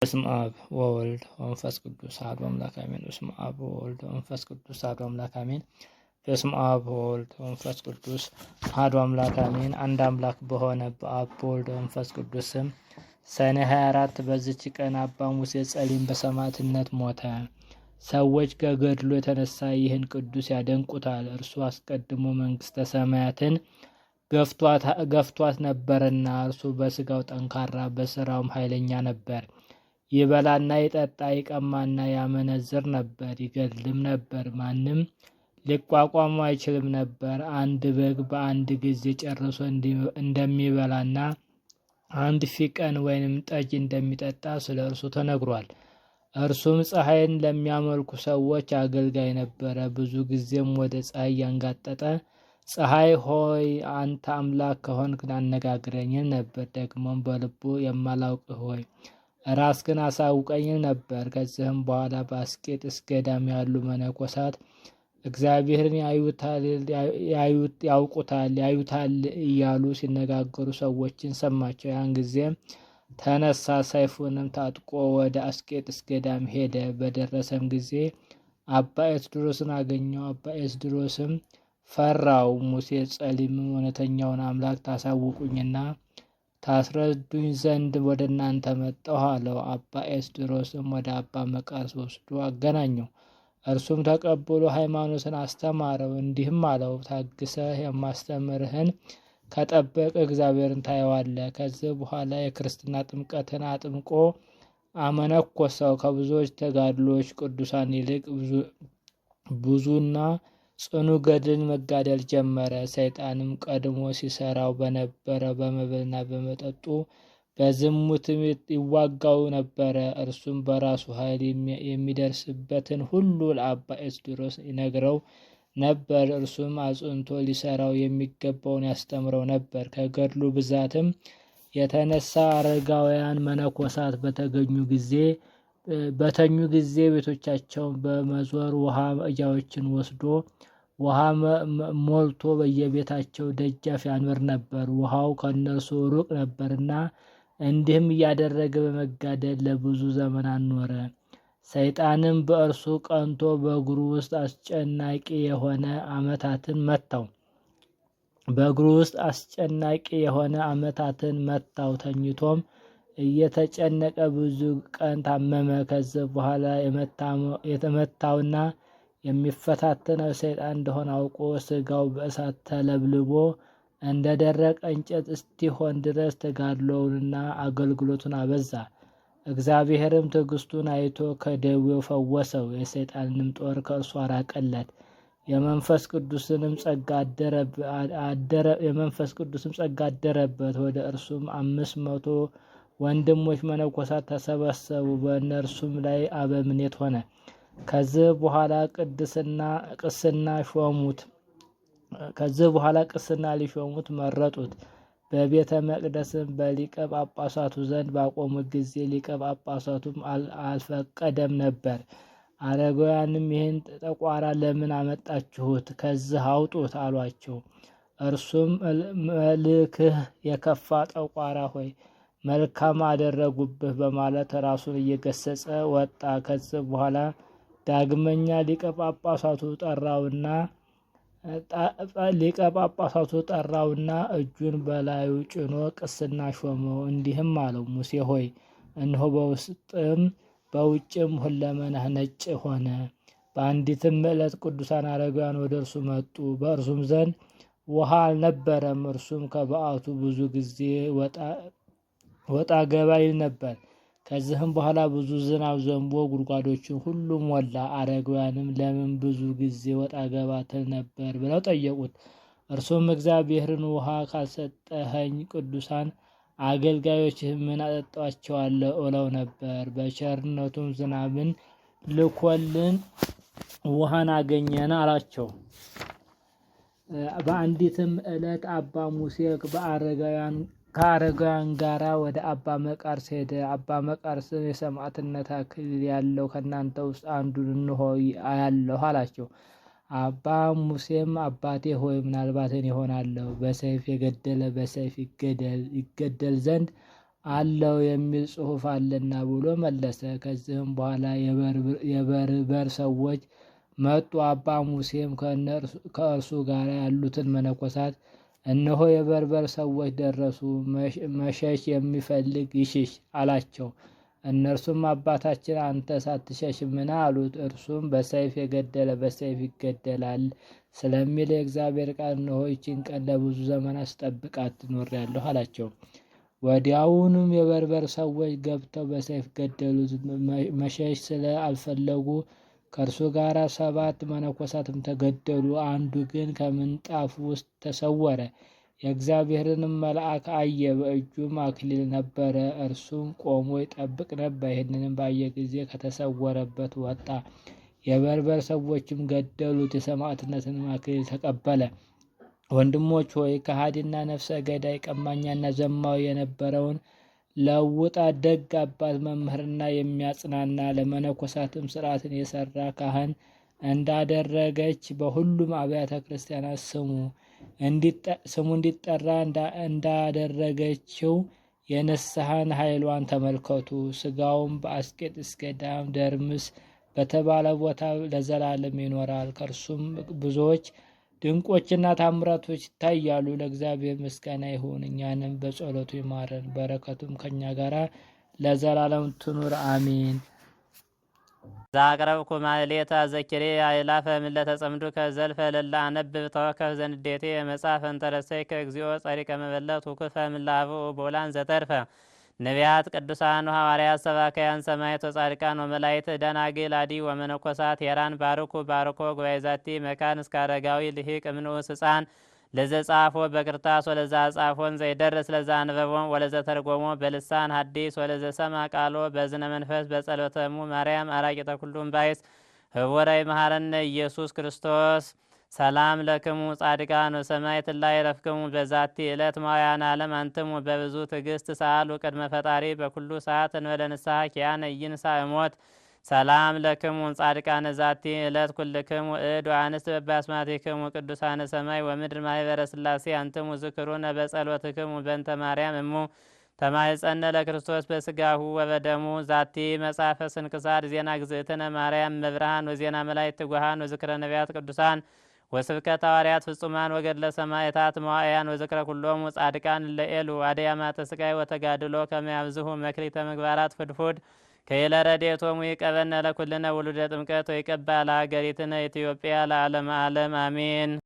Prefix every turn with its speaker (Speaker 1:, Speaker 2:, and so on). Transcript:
Speaker 1: በስመ አብ ወወልድ ወመንፈስ ቅዱስ አሐዱ አምላክ አሜን። በስመ አብ ወወልድ ወመንፈስ ቅዱስ አሐዱ አምላክ አሜን። በስመ አብ ወወልድ ወመንፈስ ቅዱስ አሐዱ አምላክ አሜን። አንድ አምላክ በሆነ በአብ በወልድ በመንፈስ ቅዱስ ስም ሰኔ 24 በዚች ቀን አባ ሙሴ ጸሊም በሰማዕትነት ሞተ። ሰዎች ከገድሉ የተነሳ ይህን ቅዱስ ያደንቁታል። እርሱ አስቀድሞ መንግሥተ ሰማያትን ገፍቷት ነበርና፣ እርሱ በስጋው ጠንካራ በስራውም ኃይለኛ ነበር። ይበላና ይጠጣ ይቀማና ያመነዝር ነበር፣ ይገድልም ነበር። ማንም ሊቋቋሙ አይችልም ነበር። አንድ በግ በአንድ ጊዜ ጨርሶ እንደሚበላና አንድ ፊቀን ወይንም ጠጅ እንደሚጠጣ ስለ እርሱ ተነግሯል። እርሱም ፀሐይን ለሚያመልኩ ሰዎች አገልጋይ ነበረ። ብዙ ጊዜም ወደ ፀሐይ ያንጋጠጠ ፀሐይ ሆይ አንተ አምላክ ከሆንክ አነጋግረኝ ነበር። ደግሞም በልቡ የማላውቅህ ሆይ ራስህን አሳውቀኝ ነበር። ከዚህም በኋላ በአስቄጥስ ገዳም ያሉ መነኮሳት እግዚአብሔርን ያውቁታል ያዩታል እያሉ ሲነጋገሩ ሰዎችን ሰማቸው። ያን ጊዜም ተነሳ፣ ሰይፉንም ታጥቆ ወደ አስቄጥስ ገዳም ሄደ። በደረሰም ጊዜ አባ ኤስድሮስን አገኘው። አባ ኤስድሮስም ፈራው። ሙሴ ጸሊምም እውነተኛውን አምላክ ታሳውቁኝና ታስረዱኝ ዘንድ ወደ እናንተ መጣሁ አለው። አባ ኤስድሮስም ወደ አባ መቃርስ ወስዶ አገናኘው። እርሱም ተቀብሎ ሃይማኖትን አስተማረው። እንዲህም አለው፣ ታግሰህ የማስተምርህን ከጠበቅ እግዚአብሔርን ታየዋለህ። ከዚህ በኋላ የክርስትና ጥምቀትን አጥምቆ አመነኮሰው። ከብዙዎች ተጋድሎች ቅዱሳን ይልቅ ብዙና ጽኑ ገድልን መጋደል ጀመረ። ሰይጣንም ቀድሞ ሲሰራው በነበረ በመብልና በመጠጡ በዝሙትም ይዋጋው ነበረ። እርሱም በራሱ ኃይል የሚደርስበትን ሁሉ ለአባ ኤስድሮስ ይነግረው ነበር። እርሱም አጽንቶ ሊሰራው የሚገባውን ያስተምረው ነበር። ከገድሉ ብዛትም የተነሳ አረጋውያን መነኮሳት በተገኙ ጊዜ በተኙ ጊዜ ቤቶቻቸውን በመዞር ውሃ መቅጃዎችን ወስዶ ውሃ ሞልቶ በየቤታቸው ደጃፍ ያኖር ነበር። ውሃው ከእነርሱ ሩቅ ነበርና እንዲህም እያደረገ በመጋደል ለብዙ ዘመናት ኖረ። ሰይጣንም በእርሱ ቀንቶ በእግሩ ውስጥ አስጨናቂ የሆነ ዓመታትን መታው። በእግሩ ውስጥ አስጨናቂ የሆነ ዓመታትን መታው። ተኝቶም እየተጨነቀ ብዙ ቀን ታመመ። ከዚህ በኋላ የተመታውና የሚፈታተነው ሰይጣን እንደሆነ አውቆ ስጋው በእሳት ተለብልቦ እንደ ደረቀ እንጨት እስቲሆን ድረስ ተጋድሎውንና አገልግሎቱን አበዛ። እግዚአብሔርም ትዕግስቱን አይቶ ከደዌው ፈወሰው፣ የሰይጣንንም ጦር ከእርሱ አራቀለት። የመንፈስ ቅዱስንም ጸጋ አደረበት። ወደ እርሱም 500 ወንድሞች መነኮሳት ተሰበሰቡ። በእነርሱም ላይ አበምኔት ሆነ። ከዚህ በኋላ ቅስና ሾሙት። ከዚህ በኋላ ቅስና ሊሾሙት መረጡት። በቤተ መቅደስም በሊቀ ጳጳሳቱ ዘንድ ባቆሙት ጊዜ ሊቀ ጳጳሳቱም አልፈቀደም ነበር። አረጋውያንም ይህን ጠቋራ ለምን አመጣችሁት? ከዚህ አውጡት አሏቸው። እርሱም መልክህ የከፋ ጠቋራ ሆይ መልካም አደረጉብህ በማለት ራሱን እየገሰጸ ወጣ። ከዚህ በኋላ ዳግመኛ ሊቀ ጳጳሳቱ ጠራውና ሊቀ ጳጳሳቱ ጠራውና እጁን በላዩ ጭኖ ቅስና ሾመው። እንዲህም አለው፣ ሙሴ ሆይ እነሆ በውስጥም በውጭም ሁለመናህ ነጭ ሆነ። በአንዲትም ዕለት ቅዱሳን አረጋውያን ወደ እርሱ መጡ። በእርሱም ዘንድ ውሃ አልነበረም። እርሱም ከበዓቱ ብዙ ጊዜ ወጣ ገባ ይል ነበር። ከዚህም በኋላ ብዙ ዝናብ ዘንቦ ጉድጓዶችን ሁሉ ሞላ። አረጋውያንም ለምን ብዙ ጊዜ ወጣ ገባ ትል ነበር ብለው ጠየቁት። እርሱም እግዚአብሔርን ውሃ ካልሰጠኸኝ ቅዱሳን አገልጋዮችህ ምን አጠጣቸዋለሁ እለው ነበር። በቸርነቱም ዝናብን ልኮልን ውሃን አገኘን አላቸው። በአንዲትም ዕለት አባ ሙሴ ከአረጋውያን ጋራ ወደ አባ መቃርስ ሄደ። አባ መቃርስም የሰማዕትነት አክሊል ያለው ከእናንተ ውስጥ አንዱን እንሆ አያለሁ አላቸው። አባ ሙሴም አባቴ ሆይ ምናልባት እኔ እሆናለሁ፣ በሰይፍ የገደለ በሰይፍ ይገደል ዘንድ አለው የሚል ጽሑፍ አለና ብሎ መለሰ። ከዚህም በኋላ የበርበር ሰዎች መጡ። አባ ሙሴም ከእርሱ ጋር ያሉትን መነኮሳት እነሆ የበርበር ሰዎች ደረሱ፣ መሸሽ የሚፈልግ ይሽሽ አላቸው። እነርሱም አባታችን አንተ ሳትሸሽምን አሉት። እርሱም በሰይፍ የገደለ በሰይፍ ይገደላል ስለሚል የእግዚአብሔር ቃል እነሆ ይህችን ቀን ለብዙ ዘመናት ስጠብቃት ኖሬአለሁ አላቸው። ወዲያውኑም የበርበር ሰዎች ገብተው በሰይፍ ገደሉት። መሸሽ ስለ አልፈለጉ ከእርሱ ጋር 7 መነኮሳትም ተገደሉ። አንዱ ግን ከምንጣፍ ውስጥ ተሰወረ። የእግዚአብሔርንም መልአክ አየ። በእጁም አክሊል ነበረ። እርሱም ቆሞ ይጠብቅ ነበር። ይህንንም ባየ ጊዜ ከተሰወረበት ወጣ። የበርበር ሰዎችም ገደሉት። የሰማዕትነትንም አክሊል ተቀበለ። ወንድሞች ሆይ፣ ከሃዲና ነፍሰ ገዳይ ቀማኛና ዘማዊ የነበረውን ለውጣ ደግ አባት መምህርና የሚያጽናና ለመነኮሳትም ሥርዓትን የሰራ ካህን እንዳደረገች በሁሉም አብያተ ክርስቲያናት ስሙ እንዲጠራ እንዳደረገችው የንስሐን ኃይሏን ተመልከቱ። ሥጋውም በአስቄጥስ ገዳም ደርምስ በተባለ ቦታ ለዘላለም ይኖራል። ከእርሱም ብዙዎች ድንቆችና ታምራቶች ይታያሉ። ለእግዚአብሔር ምስጋና ይሁን፣ እኛንም በጸሎቱ ይማረን፣ በረከቱም ከእኛ ጋር ለዘላለም ትኑር አሜን።
Speaker 2: ዛቅረብኩ ማሌታ ዘኪሬ አእላፈ ምለተ ጸምዱከ ዘልፈ ለላ አነብብ ተወከፍ ዘንዴቴ መጽሐፈ እንተረሰይከ እግዚኦ ጸሪቀ መበለት ውክፈ ምላብኡ ቦላን ዘተርፈ ነቢያት፣ ቅዱሳን፣ ሐዋርያት፣ ሰባክያን፣ ሰማዕት ወጻድቃን ወመላእክት፣ ደናግል፣ አዲ ወመነኮሳት ሄራን ባርኩ ባርኮ ጉባኤ ዛቲ መካን እስከ አረጋዊ ልሂቅ እምንዑስ ሕፃን ለዘ ጻፎ በክርታስ ወለዛ ጻፎን ዘይደርስ ለዛ አንበቦ ወለዘ ተርጎሞ በልሳን ሐዲስ ወለዘ ሰማ ቃሎ በዝነ መንፈስ በጸሎተሙ ማርያም አራቂተ ኩሉም ባይስ ህቡረ ይምሐረነ ኢየሱስ ክርስቶስ። ሰላም ለክሙ ጻድቃን ወሰማዕት ላይ ረፍክሙ በዛቲ ዕለት ማውያን ዓለም አንትሙ በብዙ ትዕግስት ሰአሉ ቅድመ ፈጣሪ በኩሉ ሰዓት እንበለ ንስሐ ኪያነ ኢይንሣ እሞት። ሰላም ለክሙ ጻድቃነ ዛቲ ዕለት ኩልክሙ እድ ወአንስት በባስማቲክሙ ቅዱሳነ ሰማይ ወምድር ማህበረ ሥላሴ አንትሙ ዝክሩነ በጸሎትክሙ በእንተ ማርያም እሙ ተማኅፀነ ለክርስቶስ በስጋሁ ወበደሙ። ዛቲ መጽሐፈ ስንክሳር ዜና ግዝእትነ ማርያም መብርሃን ወዜና መላእክት ትጉሃን ወዝክረ ነቢያት ቅዱሳን ወስብከተ ሐዋርያት ፍጹማን ወገድለ ሰማዕታት መዋዕያን ወዝክረ ኩሎሙ ጻድቃን ለኤሉ አድያማተ ስቃይ ወተጋድሎ ከመ ያብዝሁ መክሊተ ምግባራት ፍድፉድ ከይለ ረድኤቶሙ ይቀበነ ለኩልነ ውሉደ ጥምቀት ወይቀባ ለሀገሪትነ ኢትዮጵያ ለዓለመ ዓለም አሜን።